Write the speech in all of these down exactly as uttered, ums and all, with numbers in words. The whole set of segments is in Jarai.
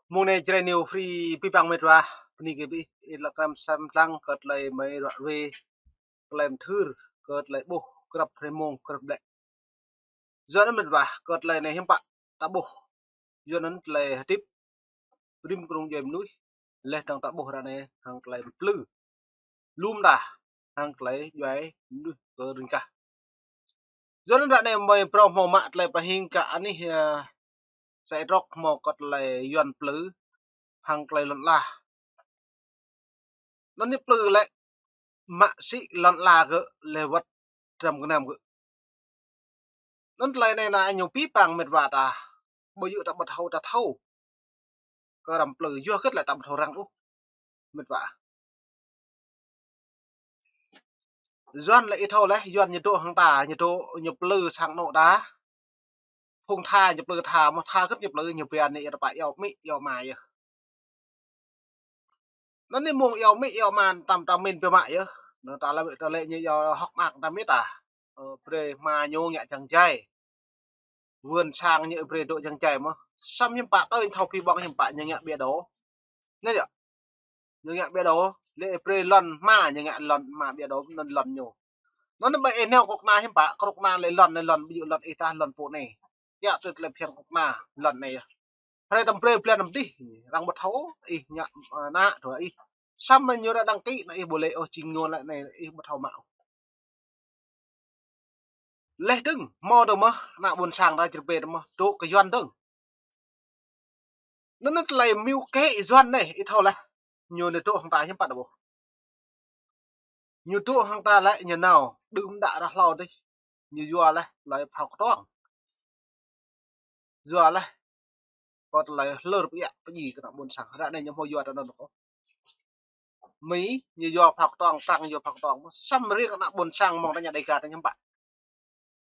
Mông anai Jrai New Free pơpă mĕt wa, bơni kơ ƀing ih lăk răm sem lăng kơ tơlơi mơi ruă ruê, tơlơi mơthưr, kơ tơlơi ƀuh, grăp hrơi mông, grăp ƀlĕ. Yua anŭn mĕt wa, kơ tơlơi anai hiư̆m pă ta ƀuh. Yua anŭn tơlơi hơdip rĭm kơnung djuai mơnuih, laih dơ̆ng ta ƀuh ră anai hăng tơlơi plư. Lŏm dah hăng tơlơi djuai mơnuih kơ rĭng kah. Yua anŭn ră anai mơi phrâo hmâo mă tơlơi pơhing kơ anih, ơ, sa ih trŏk hmâo kơ tơlơi Yuan plư hăng tơlơi lŏn ala. Anŭn ñu plư lĕ mă sĭ lŏn ala gơ̆ laih wơ̆t dram gơnam gơ̆. Anŭn tơlơi anai na ñu pơpă mĕt wa ta. Ƀu djơ̆ ta ƀu thâo ta thâo. Kơ răm plư yua hơget lĕ ta ƀu thâo răng ôh. Mĕt wa. Yuan lĕ ih thâo laih, Yuan ñu dŏ hăng ta, ñu dŏ, ñu plư sang anŏ ta. Phung tha ñu plư tha, mơ̆ tha hơget ñu plư, ñu pia anai ih ta pă iâu amĭ, iâu ama yơh. Anŭn anai mông iâu amĭ, iâu ama tam tam min pia mă yơh. Anŭn ta lĕ, ta lĕ ñu iâu hŏk mơak tam min ta. Ơ, brơi hma ñu ngă jăng jai. Vườn sang ñu brơi dŏ jăng jai mơ̆. Samơ̆ hiư̆m pă tơl thâo phi ƀơ̆ng hiư̆m pă ñu ngă ƀiă đô. Anai yơh. Ñu ngă ƀiă đô. Lĕ brơi lŏn hma ñu ngă lŏn hma ƀiă đô, anŭn lŏn ñu. Anŭn ƀai ih nao kơnuk kơna hiư̆m pă, kơnuk kơna lĕ lŏn, lĕ lŏn ƀu djơ̆ lŏn ih tah lŏn pô anai. Yua tơl tơlơi phiăn kơnuk kơna lŏn anai yơh. Hrơi tăm brơi blan năm dih, arăng ƀu thâo, ih ngă, ơ, ană, dua ih. Samơ̆ ñu ră đăng ký, ană ih ƀu lĕ ôh, jing ñu lĕ anai, ih ƀu thâo mă ôh. Laih dơ̆ng, hmâo dơ̆ng mơ̆, ană ƀôn sang ta Jrai pơ dơ̆ng mơ̆, dŏ kơ Yuan dơ̆ng. Anŭn anai tơlơi mơ̆ng kơ Yuan anai, ih thâo laih. Ñu anai dŏ hăng ta hiư̆m pă ta ƀuh. Ñu dŏ hăng ta lĕ ñu nao, đưm đă ră hlâo dih. Ñu yua laih, tơlơi phao kơtuang. Yua laih, kơ tơlơi hlơr pơiă pơjing kơ ană ƀôn sang. Ră anai ñu hmâo yua ta anŭn kơ. Mi, ñu yua phao kơtuang, Prăng yua phao kơtuang. Samơ̆ riêng ană ƀôn sang mơ̆ng ta ñu Dêga ta hiư̆m pă.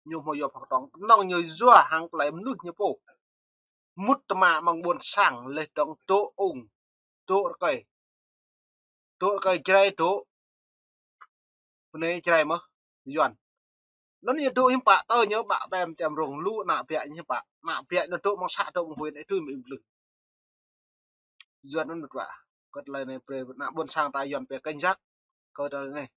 Ñu hmâo yua phao kơtuang. Kơnơ̆ng ñu yua hăng tơlơi mơnuih ñu pô. Mŭt tơma mơ̆ng ƀôn sang laih dơ̆ng dŏ ung, dŏ rơkơi. Dŏ rơkơi Jrai dŏ. Bơnai Jrai mơ̆, Yuan. Anŭn ñu dŏ hiư̆m pă, tơl ñu ƀă ƀem čem rông lu ană biă ñu hiư̆m pă. Ană biă ñu dŏ mơ̆ng să dŏ mơ̆ng huyện ih tui mơ̆ ih plư. Yuan anŭn mĕt wa. Kơ tơlơi anai brơi ană ƀôn sang ta Yuan pia cảnh giác. Kơ tơlơi anai.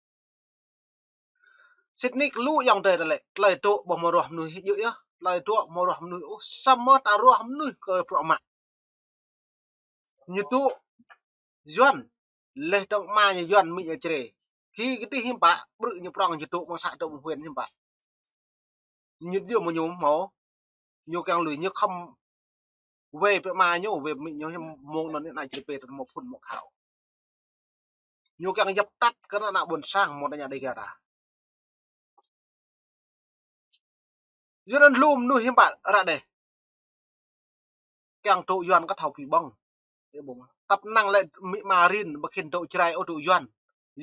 Sĭt nik lu ayŏng adơi ta lĕ, tơlơi dŏ ƀu hmâo ruah mơnuih djơ̆ yơh, tơlơi dŏ ƀu hmâo ruah mơnuih ôh, samơ̆ ta ruah mơnuih kơ bruă mă. Ñu dŏ Yuan, laih dơ̆ng ama ñu Yuan, amĭ ñu Jrai. Ki kơ dih hiư̆m pă, ƀrư̆ ñu prŏng ñu dŏ mơ̆ng să dŏ mơ̆ng huyện hiư̆m pă. Ñu djơ̆ mơ̆ ñu hmâo, ñu kiăng lui ñu khŏm wai pơ ama ñu, wai amĭ ñu, mơ̆ng anŭn anai Jrai pơ ta hmâo phŭn hmâo khao. Ñu kiăng djăp tăt kơ ană ƀôn sang mơ̆ng ta ñu Dêga ta. Yua anŭn lu mơnuih hiư̆m pă ră anai. Kiăng dŏ Yuan kơ thâo phi ƀơ̆ng. Ih ƀuh mơ̆. Tăp năng lĕ amĭ ama rin, ƀu khĭn dŏ Jrai ôh dŏ Yuan.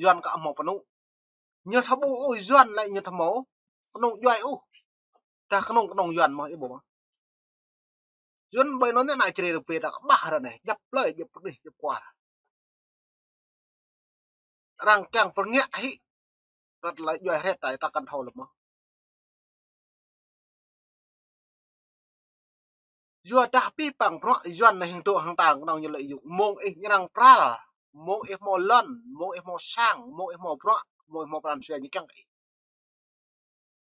Yuan kơ hmâo pơnŭ. Ñu thâo ƀuh ôh Yuan lĕ ñu thâo hmâo. Kơnơ̆ng djuai ôh. Dah kơnơ̆ng kơnơ̆ng Yuan mơ̆ ih ƀuh mơ̆. Yuan ƀơi anŭn anai Jrai rơbê ta kơƀah ră anai. Djăp plơi, djăp pơdih, djăp kuar. Arăng kiăng pơrngă hĭ. Kơ tơlơi djuai hret ta, ta kăn thâo lĕ mơ̆. Yua dah pih păng bruă Yuan anai hing dŏ hăng ta kơnơ̆ng ñu lĕ yŭk. Mông ih ñu arăng pral. Mông ih hmâo lŏn, mông ih hmâo sang, mông ih hmâo bruă, mông ih hmâo pran jua ñu kiăng kơ ih.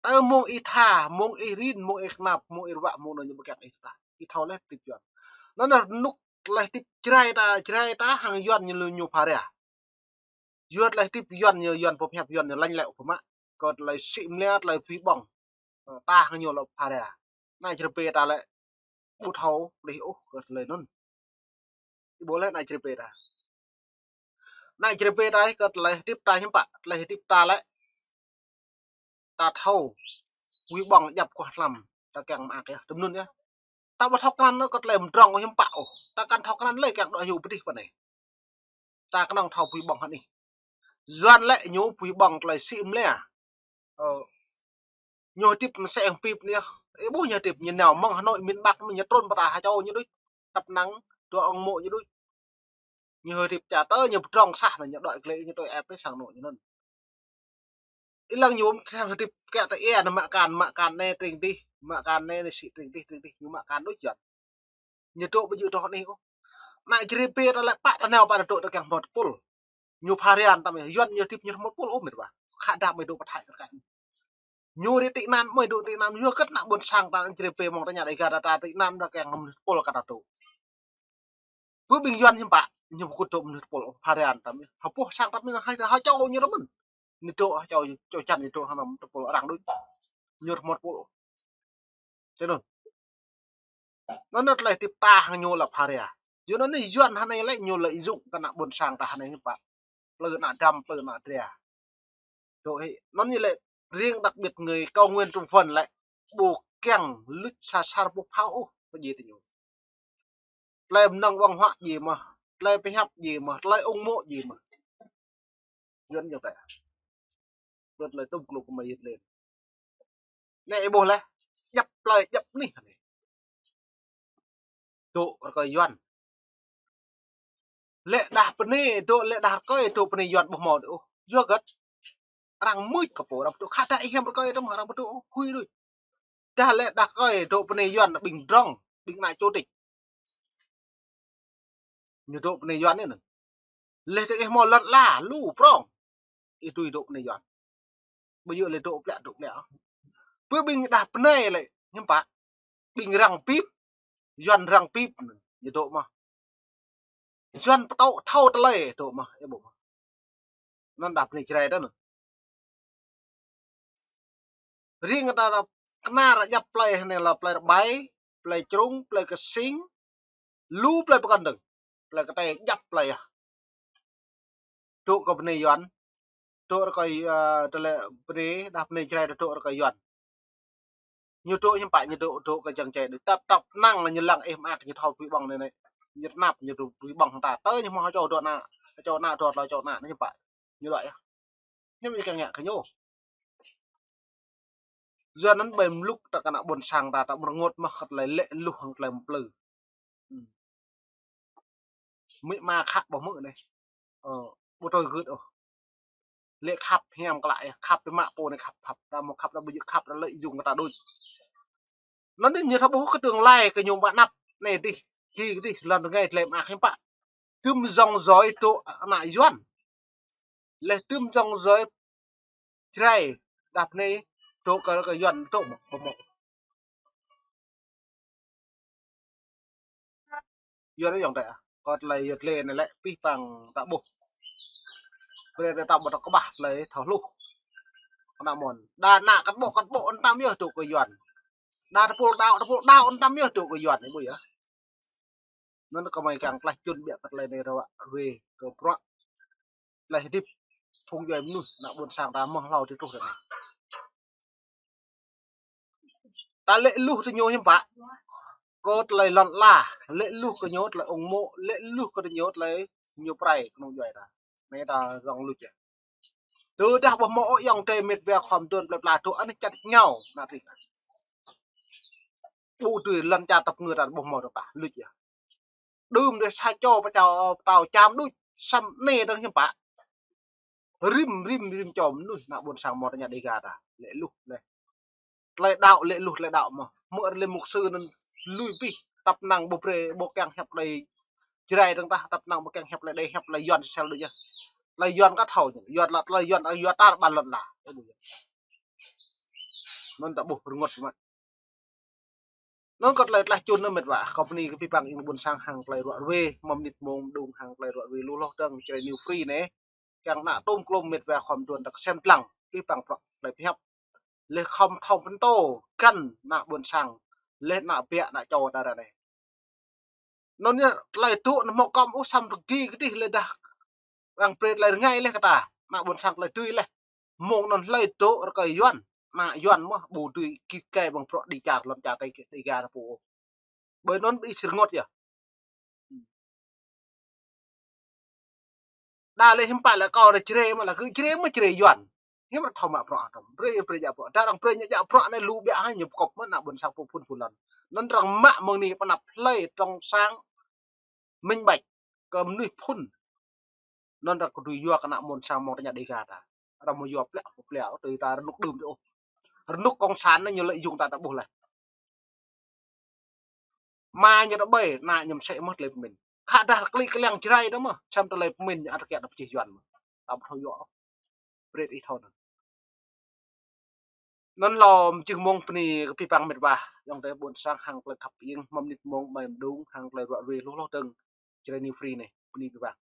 Tơl mông ih tha, mông ih rin, mông ih kơnap, mông ih ruă, mông anŭn ñu ƀu kiăng ih tah. Ih thâo laih tip Yuan. Anŭn anai rơnŭk tơlơi tip Jrai ta, Jrai ta hăng Yuan ñu lu ñu phara. Yua tơlơi tip Yuan ñu, Yuan pơhiăp Yuan ñu lanh lĕ pơmă. Kơ tơlơi sĭ mlia, tơlơi phi ƀơ̆ng. Ơ, ta hăng ñu lŏ phara. Anai Jrai pơ ta lĕ ƀu thâo laih ôh kơ tơlơi anŭn. Ih ƀuh laih anai Jrai pơ ta. Anai Jrai pơ ta kơ tơlơi hơdip ta hiư̆m pă, tơlơi hơdip ta lĕ. Ta thâo, pui ƀơ̆ng djăp kuah tlam, ta kiăng mơak yơh, tơm anŭn yơh. Ta ƀu thâo krăn ôh kơ tơlơi mơdrŏng hiư̆m pă ôh. Ta kăn thâo krăn lơi kiăng dŏ hyu pơdih pơ anai. Ta kơnơ̆ng thâo pui ƀơ̆ng hơnih. Yuan lĕ ñu pui ƀơ̆ng tơlơi sĭ mlia. Ơ, ñu hơdip mơsĕ hơpip anai. Ih ƀuh ñu hơdip ñu nao mơ̆ng Hà Nội miền Bắc ñu trŭn pơ ta ha čô ñu đôč. Tăp năng, dua ông mộ ñu đôč. Ñu hơdip ča tơ ñu pơdrŏng sah anŭn ñu đuaĭ glĕ ñu tui ĕp sang anŭn ñu anŭn. Ih lăng ñu sang hơdip kiăng ta ia anŭn mă akan, mă akan anai tring dih, mă akan anai anai sĭ tring dih, tring dih, ñu mă akan đôč Yuan. Ñu dŏ ƀu djơ̆ dŏ anih ôh. Ană Jrai pơ ta lĕ pă ta nao pă ta dŏ ta kiăng hmâo tơpul. Ñu phara anŭn tăm, Yuan ñu hơdip ñu hmâo tơpul ôh met wa. Khă đam mơi dŏ pơ Thái kơ kă. Ñu ri tị nạn mơi dŏ tị nạn, yua hơget ană ƀôn sang ta Jrai pơ mơ̆ng ta ña Dega ta, ta tị nạn ta kiăng hmâo tơpul kơ ta dŏ. Pơ ƀing Yuan hiư̆m pă, ñu ƀu kơkuh dŏ mơnuih tơpul ôh, phara anŭn tăm. Hơpuh sang tăm ñu hai, ha čô ñu rơmơ̆n. Ñu dŏ ha čô, čô čan ñu dŏ hơnăm tơpul arăng đôč. Ñu hmâo tơpul ôh. Tui anŭn. Anŭn tơlơi hơdip ta hăng ñu lĕ phara. Yua anŭn Yuan hơnai lĕ ñu lĕ yŭng kơ ană ƀôn sang ta hơnai hiư̆m pă. Plư ană dăm, plư ană dra. Dŏ hĭ. Anŭn ñu lĕ riêng đặc biệt người Cao Nguyên Trung Phần lĕ ƀu kiăng luč sa čar boh phao ôh, pơjing tơ ñu. Tơlơi mơnơ̆ng văn hóa jing mơ̆n, tơlơi pơhiăp jing mơ̆n, tơlơi ung mô̆ jing mơ̆n. Yuan ñu pĕ. Bơ̆t tơlơi tŭm klŭk kơ mơi yit lĕ. Anai ih ƀuh lĕ, djăp plơi djăp anih anai. Dŏ rơkơi Yuan. Lĕ đah pơ anai, dŏ lĕ đah rơkơi, dŏ pơ anai Yuan ƀu hmâo đôč ôh. Yua hơget. Arăng mưč kơ pô, arăng pơdŏ khă đa ih hiam rơkơi tăm arăng pơdŏ hui đôč. Dah lĕ đah rơkơi dŏ pơ anai Yuan ƀing drŏng, ƀing ană čô tĭč. Ñu dŏ pơ anai Yuan anai. Lĕ tơ ih hmâo lŏn ala, lu prŏng. Ih tui dŏ pơ anai Yuan. Ƀu djơ̆ lĕ dŏ plĕ, dŏ plĕ. Pơ ƀing đah pơ anai lĕ, hiư̆m pă. Ƀing răng pip, Yuan răng pip, ñu dŏ mơ̆n. Yuan pơtô thâo tơlơi, dŏ mơ̆n, ih ƀuh mơ̆n. Anŭn đah pơ anai Jrai tơ anŭn. Riêng ta kơnar djăp plơi hơnai lĕ plơi Rơbai, plơi Črung, plơi Ksing, lu plơi pơkŏn dơ̆ng. Plơi kơtai djăp plơi yơh. Dŏ kơ pơ anai Yuan. Dŏ rơkơi, ơ, tơlơi pơ anai, đah pơ anai Jrai dŏ rơkơi Yuan. Ñu dŏ hiư̆m pă ñu dŏ, dŏ kơ jăng jai đôč. Tăp tăp năng lĕ ñu lăng ih mă ñu thâo tui ƀơ̆ng anai anai. Ñu tơnap ñu dŏ tui ƀơ̆ng hăng ta. Tơ ñu hmâo ha čô dŏ ană, ha čô ană dŏ, ha čô ană anai hiư̆m pă. Ñu dŏ yơh. Hiư̆m ñu kiăng ngă kơ ñu. Yua anŭn ƀơi mlŭk ta kơ ană ƀôn sang ta, ta ƀu rơngot mơ̆n kơ tơlơi lĕ luh hăng tơlơi mplư. Mĭ ma khăp ƀu hmư̆ anai. Ơ, ƀu tui gưt ôh. Lĕ khăp hiam klă yơh, khăp tơ mă pô anai khăp khăp. Ta hmâo khăp ta ƀu djơ̆ khăp ta lĕ yŭng kơ ta đôč. Anŭn anai ñu thâo ƀuh kơ tương lai kơ ñu ƀă anăp anai dih. Dih dih lŏn rơngai tơlơi mă hiư̆m pă. Tơm yŏng yoi dŏ ană Yuan. Lĕ tơm yŏng yoi Jrai, đah pơ anai dŏ kơ, kơ Yuan dŏ mơ̆n, ƀu hmâo. Yuan yŏng tơ, kơ tơlơi yua tơlơi anai lĕ pih păng ta ƀuh. Brơi ta ƀuh ta kơƀah tơlơi thâo hluh. Kơ ană mơ̆n. Đa ană kăt ƀô̆, kăt ƀô̆ anŭn tăm yơh dŏ kơ Yuan. Đa tơpul đaŏ, tơpul đaŏ anŭn tăm yơh dŏ kơ Yuan, ih ƀuh yơh. Anŭn kơ mơi kiăng tlaih čun biă kơ tơlơi anai ră ruai kơ bruă. Tlaih hơdip phung djuai mơnuih, ană ƀôn sang ta mơ̆ng hlâo truh tơ anai. Ta lĕ luh tơ ñu hiư̆m pă. Kơ tơlơi lŏn ala, lĕ luh kơ ñu tơlơi ung mô̆, lĕ luh kơ ñu tơlơi ñu pơrai kơnung djuai ta. Anai ta rŏng luč yơh. Tơdah ƀu hmâo ôh ayŏng adơi met wa khua mơduôn plơi pla dŏ anai čăt ngao, ană tih. Ƀu dưi lŏn čar tơpơngư ta ƀu hmâo dŏ tah, luč yơh. Đưm dêh sa čô pơčao, pơtao čam đuč, săm anai dơ̆ng hiư̆m pă. Rĭm, rĭm, rĭm čô mơnuih ană ƀôn sang mơ̆ng ta ña Dega ta. Lĕ luh lĕ. Tơlơi đaŏ, lĕ luh tơlơi đaŏ mơ̆n. Mơ̆ lĕ mục sư anŭn lui pih, tăp năng ƀu brơi, ƀu kiăng hiăp tơlơi Jrai dơ̆ng tah, tăp năng ƀu kiăng hiăp tơlơi Đê, hiăp tơlơi Yuan sel đôč yơh. Tơlơi Yuan kăt thâo ñu. Yuan lĕ tơlơi Yuan, Yuan tar ƀar lŏn ala. Anŭn ta ƀuh rơngot mơ̆n. Anŭn kơ tơlơi tlaih čun anŭn met wa, kơ pơ anai kơ pih păng ƀing ƀôn sang hăng tơlơi ruă ruai, mơ̆ng mơnit mông mơđung hăng tơlơi ruă ruai lu hloh dơ̆ng Jrai New Free anai. Kiăng ană tôm klôm met wa khua mơduôn ta kơsem dlăng, pih păng prŏ tơlơi pơhiăp. Lĕ khŏm thâo pơtô, găn ană ƀôn sang, lĕ ană biă ană čô ta ră anai. Anŭn yơh tơlơi dŏ anŭn hmâo kơm ôh săm rơgi kơdih lĕ dah. Arăng brơi tơlơi rơngai lĕ kơ ta, ană ƀôn sang tơlơi dưi lĕ. Mơ̆ng anŭn hlơi dŏ rơkơi Yuan, ană Yuan mơ̆n ƀu dưi git gai ƀơ̆ng bruă đi čar lŏn čar Dega ta pô. Ƀơi anŭn ƀu ih rơngot yơh. Đa lĕ hiư̆m pă lĕ kâo lĕ Jrai mơ̆n lĕ gơ̆ Jrai mơ̆n Jrai Yuan. Hiư̆m ră thâo mă bruă tơm. Brơi, brơi djă bruă. Đa arăng brơi ñu djă bruă anai lu biă hă ñu pơkŏp mơ̆n ană ƀôn sang pô phun pô lŏn. Anŭn arăng mă mơ̆ng anai pơanăp hlơi trong sang minh bạch kơ mơnuih phun. Anŭn arăng kơdui yua kơ ană ƀôn sang mơ̆ng ta ña Dega ta. Arăng mơ̆ yua plĕ, plĕ, tui ta rơnŭk đưm tơ ôh. Rơnŭk cộng sản anai ñu lợi dụng ta ta ƀuh lĕ. Ama ñu ta ƀai, ană ñu mơsĕ mơ̆n tơlơi pơmĭn. Khă dah klĭ kliăng Jrai đôč mơ̆, čăm tơlơi pơmĭn ñu ăt kiăng đa pơjeh Yuan mơ̆. Ta ƀu thâo yua ôh. Brơi ih thâo anŭn. Anŭn lŏm čih mơ̆ng bơni kơ abih bang mĕt wa, ayŏng adơi ƀôn sang hăng tơlơi khăp hiêng, mơ̆ng mơnit mơ̆ng amai mơdung, hăng tơlơi ruă ruê hluh hluh dơ̆ng, Jrai New Free anai, bơni abih bang.